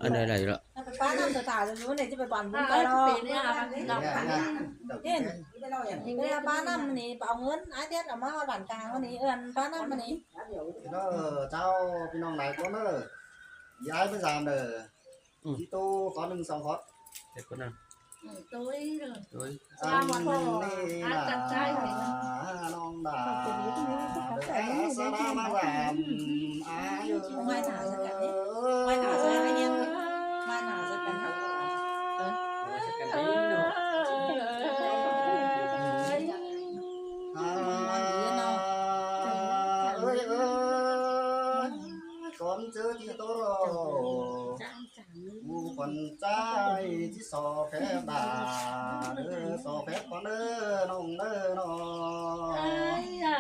ອັນໃດໆລະ ໄປປ້ານ້ຳສະຖານຢູ່ນີ້ ຈະໄປບ້ານບຸນໄປລອ ເຫັນ ໄປປ້ານ້ຳນີ້ ໄປເອົາເງິນ ອ້າຍແດດເອົາມາຮອດບ້ານກາງນີ້ ເອີ້ນປ້ານ້ຳນີ້ ເດີ ເຈົ້າ ພີ່ນ້ອງຫຼາຍຄົນເດີ ຢາຍໄປສາມເດີ ອືມ ທີ່ຕູ້ຂໍໜຶ່ງສອງຂອດ ເຮັດຄົນນັ້ນ ໂອ້ຍ ໂອ້ຍ ສາມຄົນ ອັນນີ້ນະ ນ້ອງດາ ສາລາມາສາມ ອາຍຸ ໄວ້ໜ້າໃສ່ກັນເດ້ ໄວ້ໜ້າໃສ່ກັນ ໄວ້ໜ້າໃສ່ກັນ ເອີ ໄວ້ໃສ່ກັນເດ້ເນາະ ເອີຍ ເອີຍ ກ່ອນເຈີທີ່ໂຕ ຜູ້ຂວັນໃຈທີ່ສໍແພບດາ ເອີ ສໍແພບກ່ອນເດີນ້ອງເດີນ້ອງ ອາຍອາ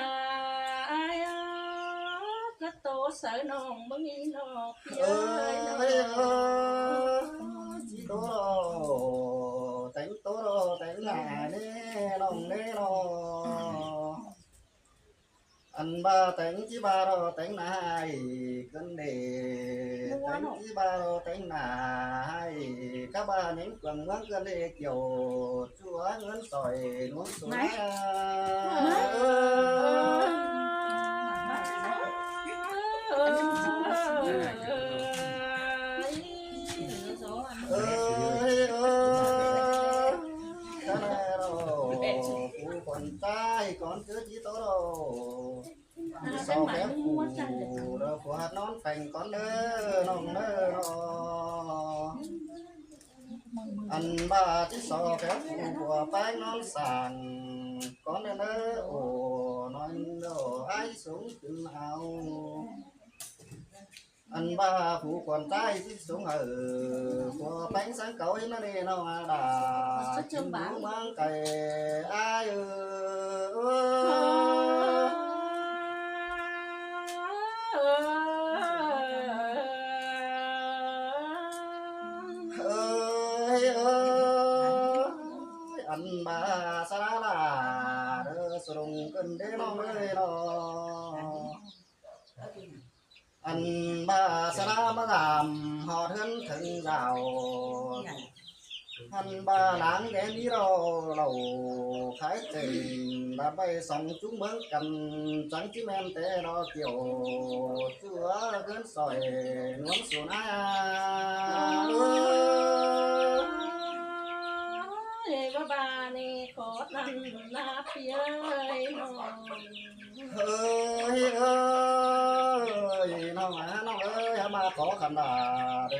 ອາຍອາ ກະໂຕໃສ່ນ້ອງບໍ່ມີນອກ ເອີຍ ເອີຍ ເອີຍ ຊິໂຕ ແຕ່ງໂຕ ແຕ່ງໜ້າເດ້ນ້ອງເດ້ນ້ອງ ອັນວ່າແຕ່ງທີ່ວ່າລໍແຕ່ງໜ້າໃຫ້ເກີນເດ ແຕ່ງທີ່ວ່າລໍແຕ່ງໜ້າໃຫ້ ກະວ່າຍັງເປືອງເມືອງເກີນເດ ກ່ຽວຈົວເງິນສອຍນວນສວຍ ເອີຍ ເອີຍ ກະແລໂລ ຜູ້ຄົນຕາຍກ່ອນເກີດທີ່ໂຕໂລ ສອງແຖວຄູ່ ເດີ ຜົວນອນແປ້ງກ່ອນເດີ ນ້ອງເດີ ນ້ອງ ອັນວ່າທີ່ສອງແຖວຄູ່ ຜົວແປ້ງນອນສ້າງກ່ອນເດີ ໂອ້ ນ້ອຍເດີ ອ້າຍສູງຂຶ້ນເອົາ ອັນວ່າຜູ້ຄວນຕາຍທີ່ສູງເອີ ຜົວແປ້ງສັງເກົາເຫັນແລ້ວເນາະ ອາດາ ເມືອງໄກ ອ້າຍເອີ ເອີຍເອີຍ ອັນມາສາລາເດີ ສະຫຼົງເກີນເດນ້ອງເອີຍນ້ອງ ອັນມາສະລາມາດາມ ຮອດເຮືອນເຖິງດາວ ອັນບານາງແດ່ມີເລົ່າ ເລົ່າຂາຍເຕັມ ລະໃບສອງຈຸງເມືອງກັນ ຈັງຈິແມ່ນແຕ່ດອກກ່ຽວ ຈົວເຮືອນສອຍນວນສວນອາ ເອີຍ ວ່າບານີ້ຂໍນຳໜ້າເປີຍນ້ອງ ເອີຍ ເອີຍ ນ້ອງອາ ນ້ອງເອີຍ ມາຂໍຄັນດາໄດ້